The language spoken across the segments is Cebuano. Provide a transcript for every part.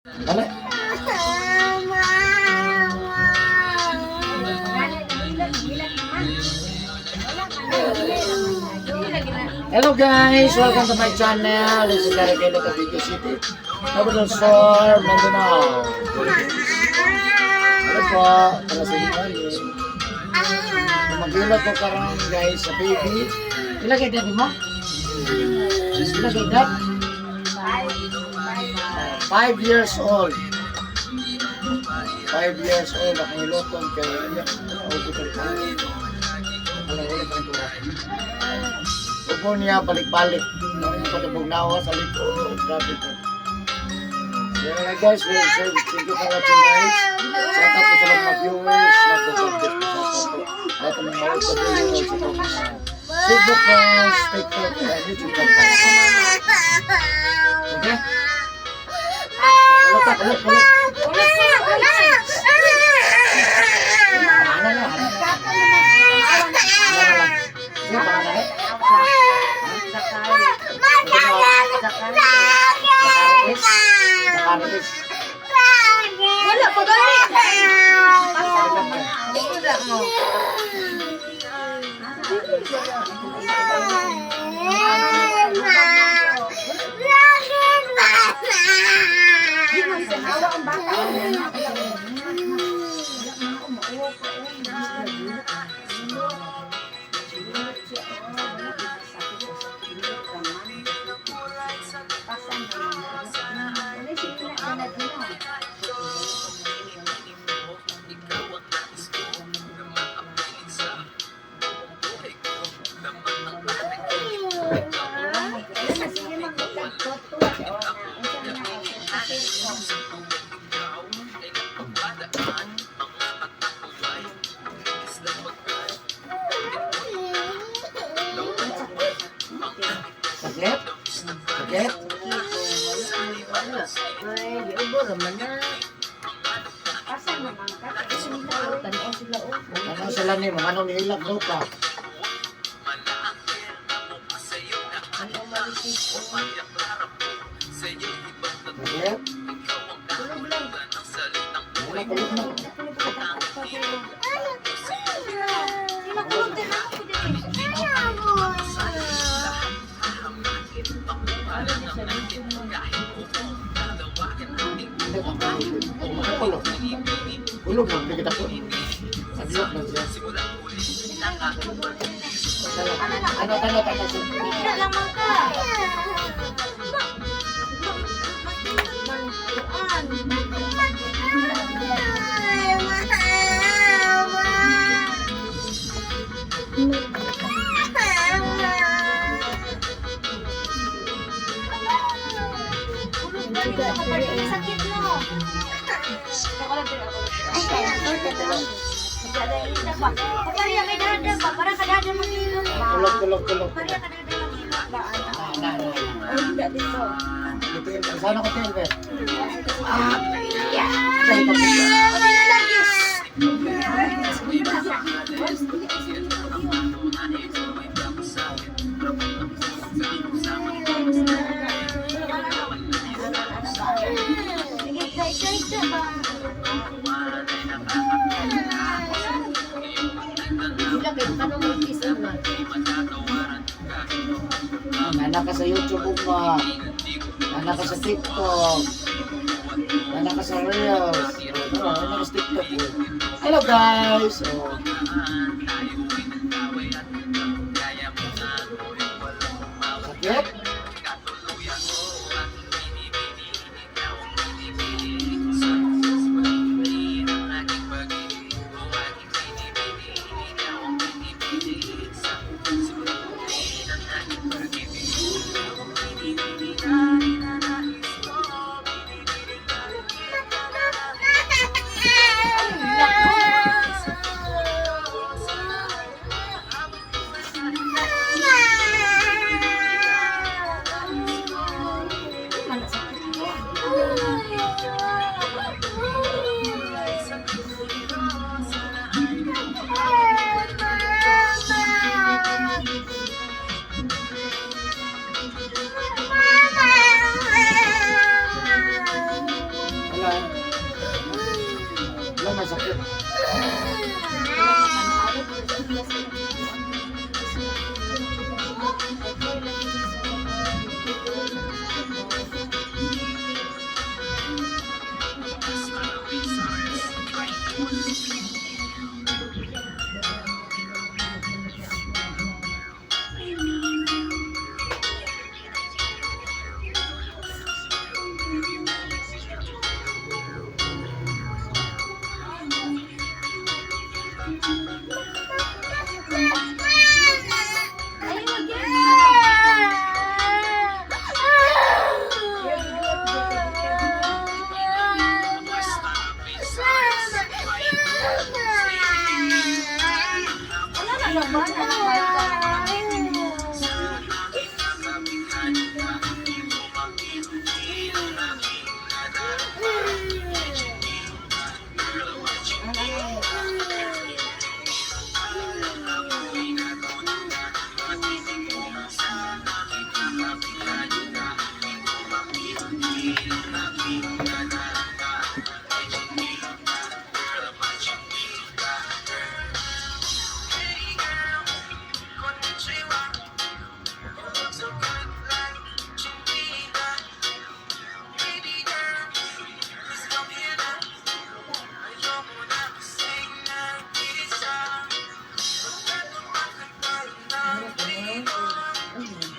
Dali. Hello guys! Welcome to my channel. This is Larry Kelo Cavite City. Nabadal Sur, Mindanao, Philippines. Hello po, para sa inyo. Maghilot ko karon guys sa baby. Pila kay edad mo? Pila kay edad? 5 years old. 5 years old akong hiloton kay ubo ka rin. Wala wala pa rin. Ubo niya balik-balik. No, yung pagkabugnawa sa likod. Grabe ko. So, alright guys, well, so, thank you for watching, guys. Shout out po sa mga viewers, lahat ng subject po, shout out po. Lahat ng mga OFW, sa mga Facebook fans, TikTok, and YouTube channel. Okay? Kulot ka, kulot, kulot. Ano na, ano na. Ano na lang. Sige, pangalan eh. Zakaris. Zakaris. Wala pa gani. Zakaris. Wala mo. Sakit? Sakit? Ay, giubo raman na. Tanaw sila oh. Ano sila ni mga anong nihilak daw ka? Ano marisis oh. Sakit? Tulog lang. Wala, kulot na. Hindi ka kulot. Kulot na, hindi kita kulot. Sadyok na siya. Ano, ano, ano, ano, lang man ka. Sakit no. Ako lang din, ako lang. Pareha kay dada ba? Para kadada maghilom ba? Kulot, kulot, kulot. Pareha kadada maghilom ba? Na, na, na. Oh, hindi dito. Dito, sana ko tayo, eh. Ah! Ay, tapos na. Sige, kay kay ka ba? Nana ka sa YouTube ba? Nana ka sa TikTok. Nana ka sa Reels. Oh, nana ka sa TikTok. Oh. Hello guys! Oh. Sakit? Lola. Wala may sakit. Ay, wag yan. Wala na naman. Ano ba ito?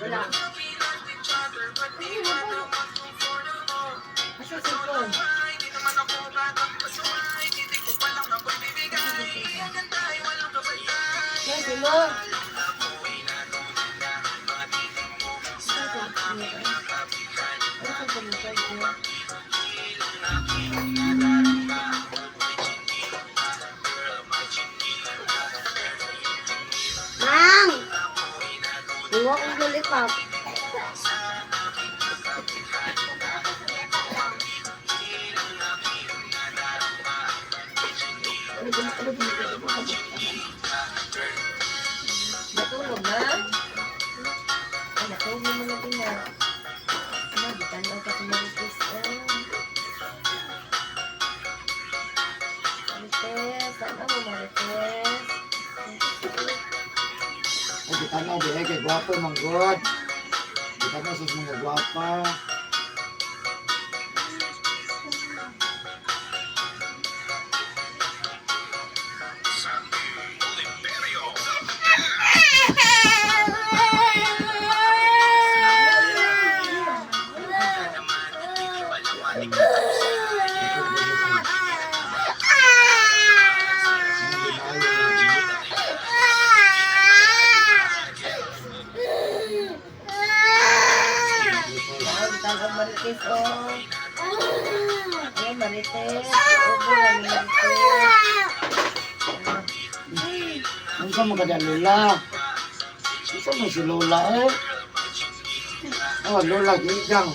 Wala. Asa cellphone? Yan, sino? Ano cellphone mo, charge mo? Mang! Iwa kong lollipop. Natulog na? Ay, natulog naman na din na. Ano, bitanaw ka sa Marites. Ah. Marites, saan mo Marites? Ay, kita na, di ay, kay gwapo, manggod. Kita na sa mga gwapa. Tao, bitanaw Marites, oh. Ay, Marites. Ubo lang ni Marites. Ano sa mga Lola? Isa mo si Lola eh. Oh, Lola, gigang.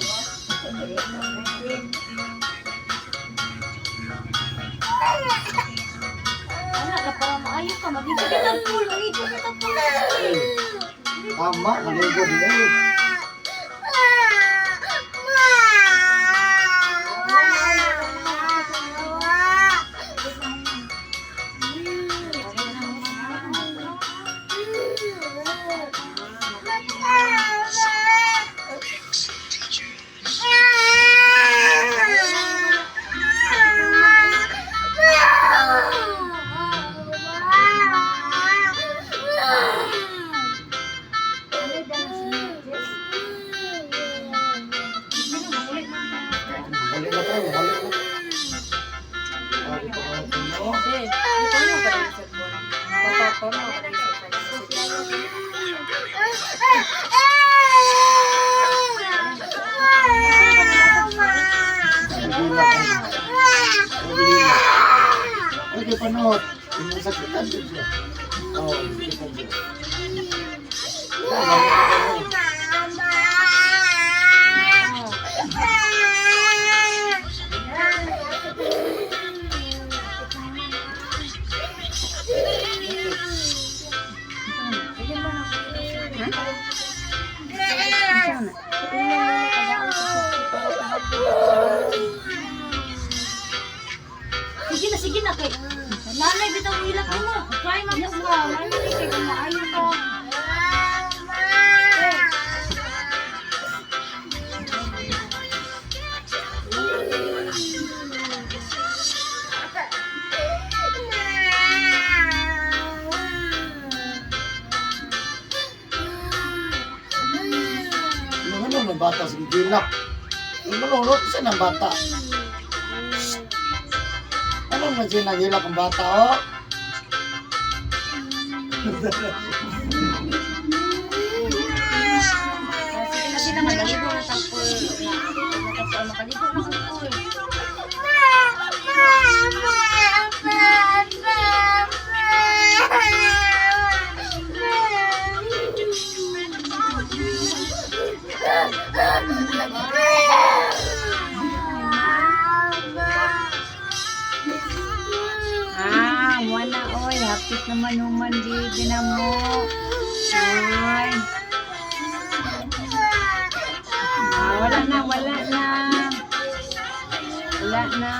Wala ka para maayo ka. Magiging kita pool. Magiging kita pool. Eh, tama, maligo din eh. Balik na tayo, balik na. Sabi ko nga sa inyo. Eh, paano ka rin sa cellphone? Papa, paano ka rin sa cellphone? Nagila ka. Nagila. Ay, kay panood. Yung sakitan din siya. Oo, oh, sakitan siya. Sige na kay. Nanay bitaw hilak mo. Try man ko nga. Nanay kay kung maayo ka. Ano ano ng bata sa gilak? Ano ano sa ng bata? Shh. Ano man siya nagilak ang bata oh? Sige na sila makaligo na tagpo. Natagpo makaligo na tagpo. Ah, wala oy, hapit naman human di na mo. Ay. Ah, wala na, wala na. Wala na.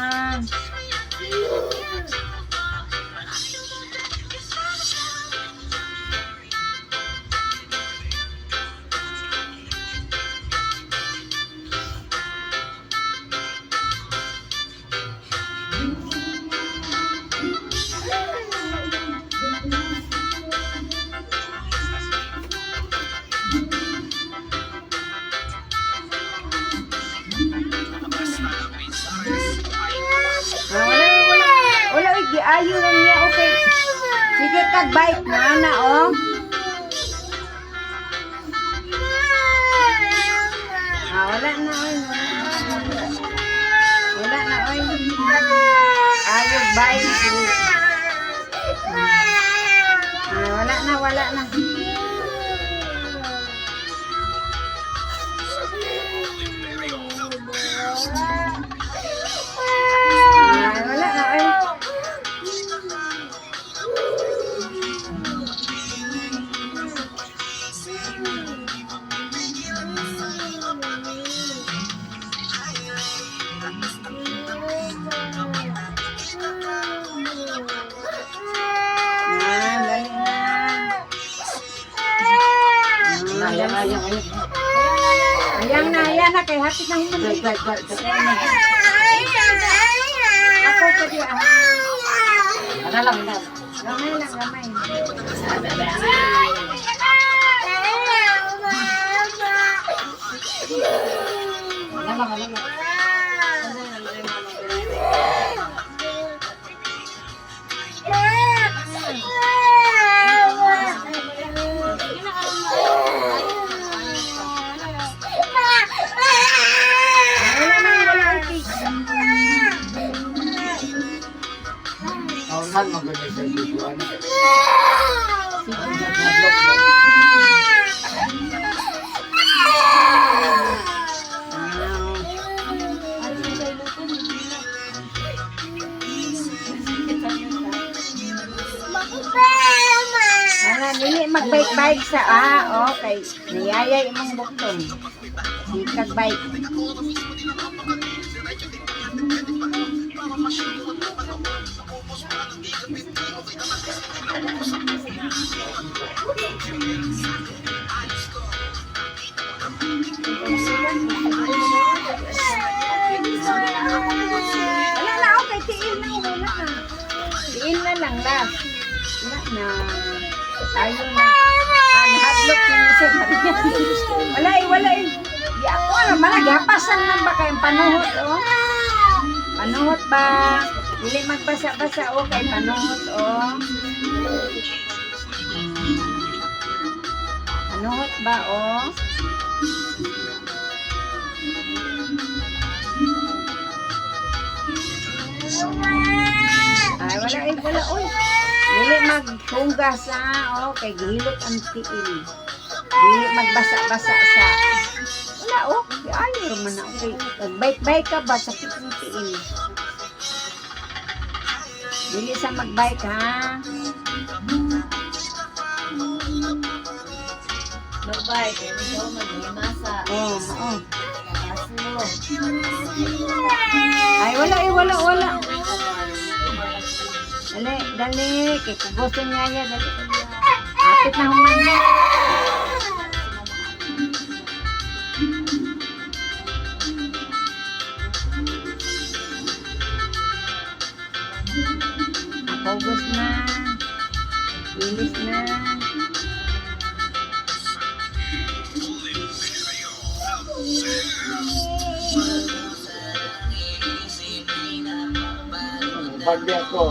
Ah, wala, wala. Wala, oy, giayo lang niya, okay. Sige, kag bike na, ana, oh. Ah, wala na, oy. Wala na, oy. Ayo, bike. Ah, wala na, wala na. Ah, wala na, oy. Ah, dali na. Ayan, ayan, ayan. Ayan na, ayan na, kay hapit na human. Dai, dai, dai, dai. Ako pa di, ah. Ano lang, ano lang. Gamay lang, gamay. Ano lang, ano lang. Sige na karon maayo. Wala na, wala, okay. Naunahan maganda sa video, ano? Ang hadlok mo. Ano yung kay Luton? Hilak. Ana, dili magbike-bike sa ah, okay. Niyayay imong bukton. Sikag bike. Wala na, okay. Tiil na, wala na. Tiil na lang, last. Wala na. Ayaw na. Ah, nahadlok yun siya. Wala eh, wala eh. Di ako alam, malagapasan lang ba kayong panuhot, oh? Panuhot ba? Dili magbasa-basa, oh, kay panuhot, oh. Panuhot ba, oh? Ay, wala eh, wala, oy. Dili maghunggas, ah, oh, kay gihilot ang tiil. Dili magbasa-basa sa... Wala, oh. Di ayaw man na, okay. Magbike-bike ka ba, sakit ang tiil. Dili sa magbike, ha? Magbay, kaya ikaw maghimasa. Oh, oh. Taas mo. Ay, wala eh, wala, wala. Dali. Kay kugoso niya ya, dali. Apit na human na. Pugos na. Ilis na. Uban di ako.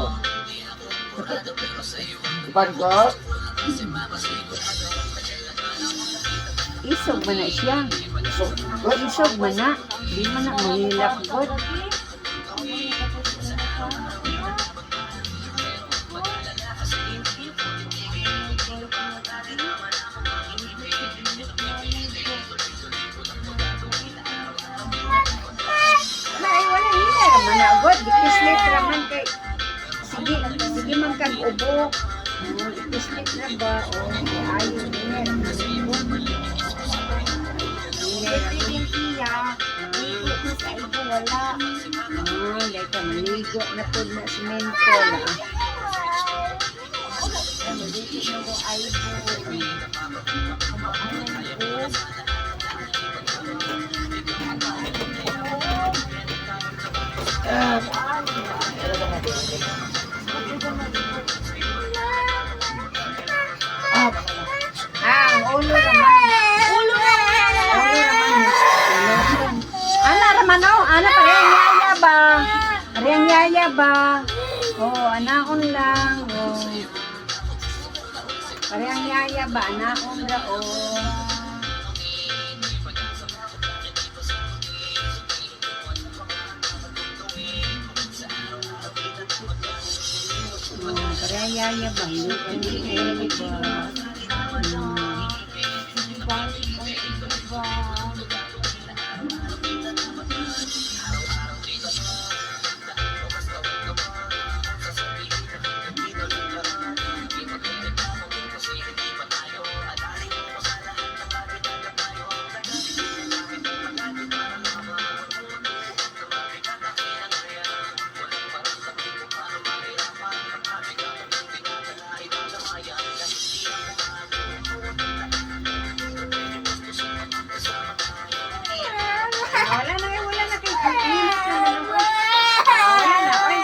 Uban ko. Isog man na siya. So, Isog man na. Di man na mahilak god. Wala ay wala hila ra man na god. Gipislit ra man kay sige sige man kag ubo. Oh, gipislit ra ba? Oh, ayo niya. Wala. Ah, like ka maligo na pod na semento la. Ah, ang ulo ra man. Ulo na. Ulo ra man. Ana ra man oh, ana parehang yaya ba? Parehang yaya ba? Oh, anaon lang. Oh. Parehang yaya ba? Anaon ra oh. Oh, parehang yaya ba? Hindi ba? Wala na, eh, wala na kay Init na na naman. Wala na, oy.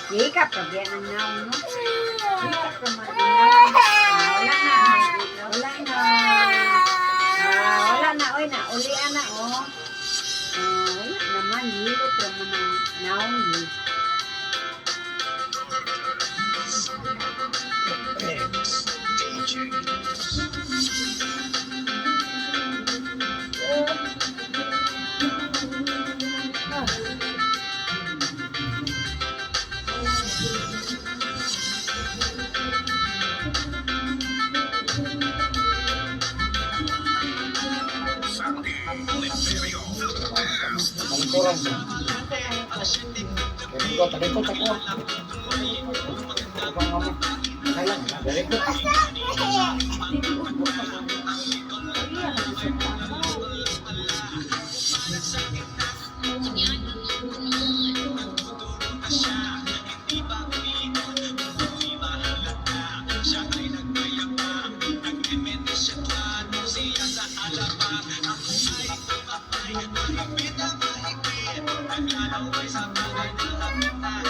Hikap ka biya ng naong, no? Hikap ka man ng naong. Ah, wala na. Wala na. Ah, wala na, oy na. Ulian na, oh. Ah, wala naman. Hilot raman ang naong, eh. Malikuran siya. Talikod, talikod ako. Ubang ako. Kailan? Talikod.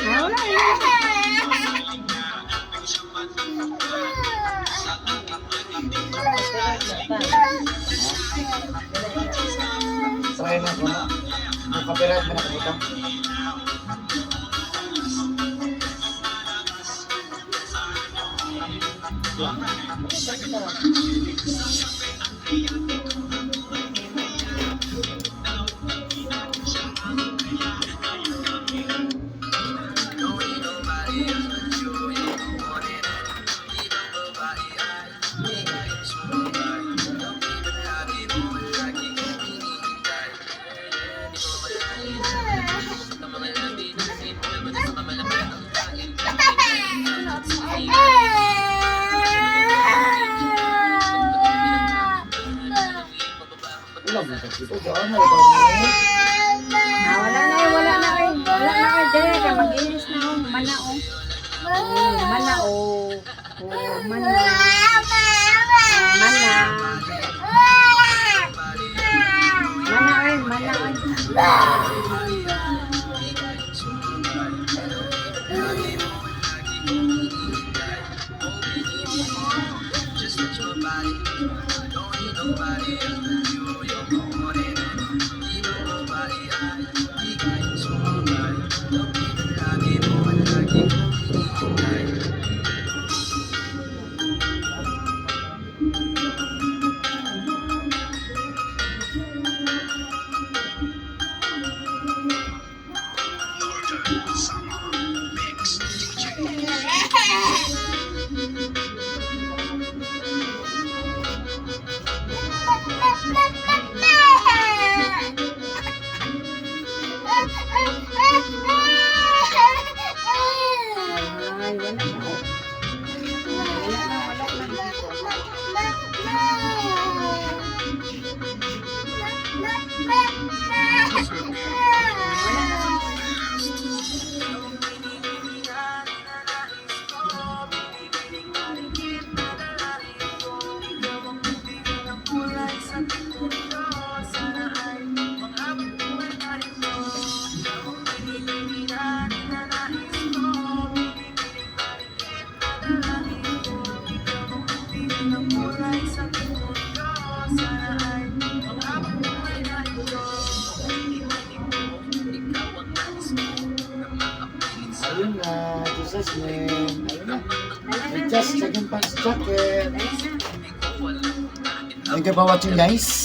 Ah, wala na. Try na ko na. Ang copyright mo nakabutang. Wala mo kasi. Ano ba? Ah, wala na, eh, wala na, eh. Wala na, eh. Dere, kay mag-ilis na, oh. Mana, oh. Oh, mana oh. Oh, mana. Mana. Mana ay, mana ay. Ay, wala na. Oh. Wala na, wala na. Wala na. Ayun na, Jesus name. Ayun na. Just second pants jacket. Ayun na. Thank you for watching, guys.